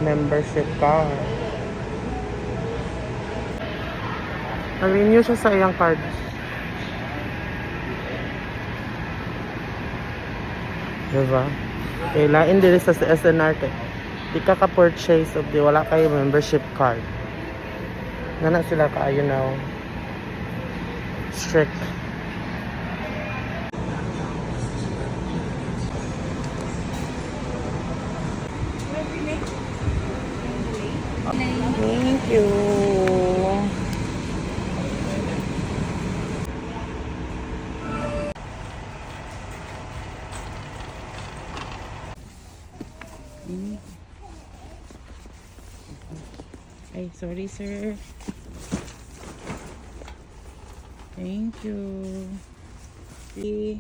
Membership card. Nag-renew siya sa iyang card. Diba? Kay lain diri sa SNR kay di ka ka-purchase of di wala kayo membership card. Ngana sila kaayo now. Strict. Thank you. Ay, sorry, sir. Thank you. Eh.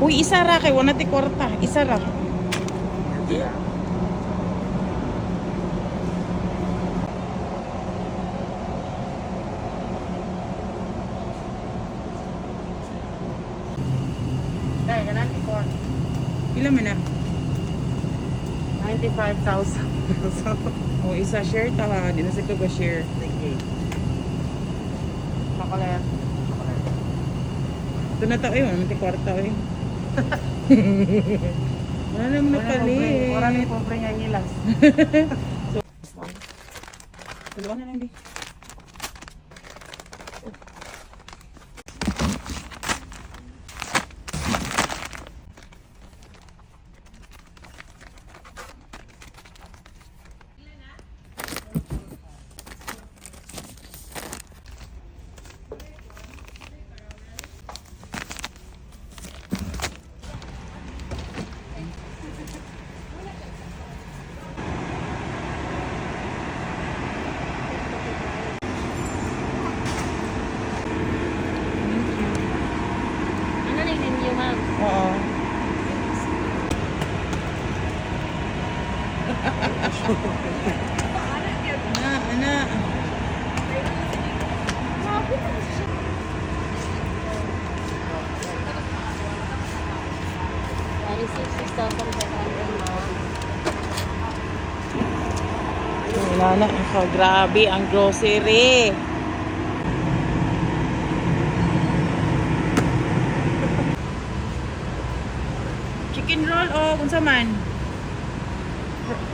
Uy, isa ra kay wala ti kwarta. Isa ra. Dahil, ganun ko. Pila man na? 95,000. Oh, isa share ta ha. Di na sa ko share. Sige. Chocolate. Chocolate. Ito na ta eh, wala man ti kwarta eh. Wala naman napalit. Wala nang pobre nga ngilas. Dalawa na lang di. Ano na yung menu, ma'am? Oo. Ana, ana. I received 6,500, ma'am. Wala na. Ako, grabe ang grocery. Chicken roll o unsa man?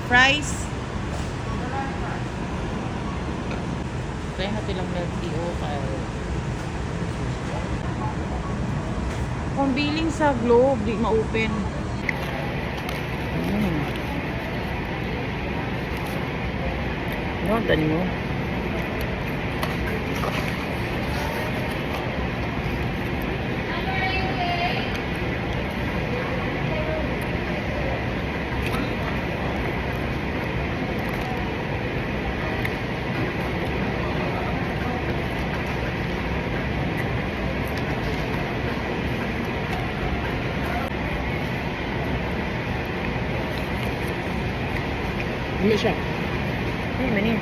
Fries. Try natin lang milk tea o kay. Kung billing sa Globe, di ma-open. No, dani mo. Hindi siya. Ay, mani.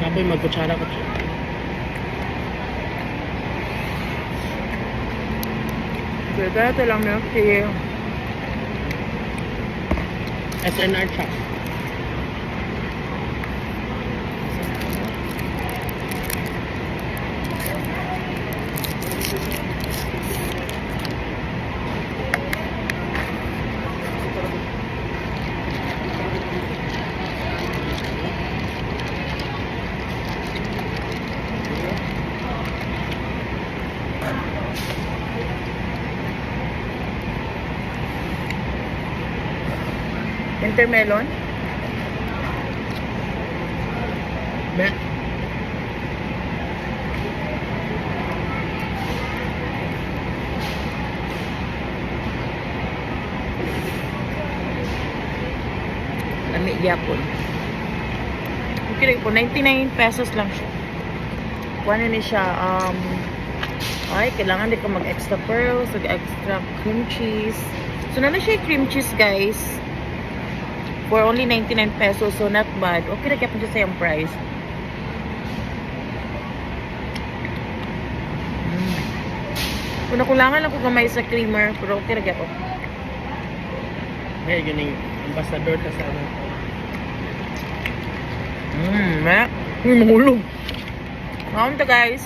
Kapoy magkutsara ko siya. Pwede ito lang milk tea. SNR shop. Wintermelon? Me. Lami gyapon. Okay lang po, 99 pesos lang siya. Kuha na ni siya, ay, kailangan di ko mag-extra pearls, mag-extra cream cheese. So, na siya yung cream cheese, guys. For only 99 pesos, so not bad. Okay na gyapon siya sa iyang price. Kung nakulangan lang ko gamay sa creamer, pero okay na gyapon. May ganing ambassador ta sa ano. Ma. Uy, mahulog. Kaon ta, guys.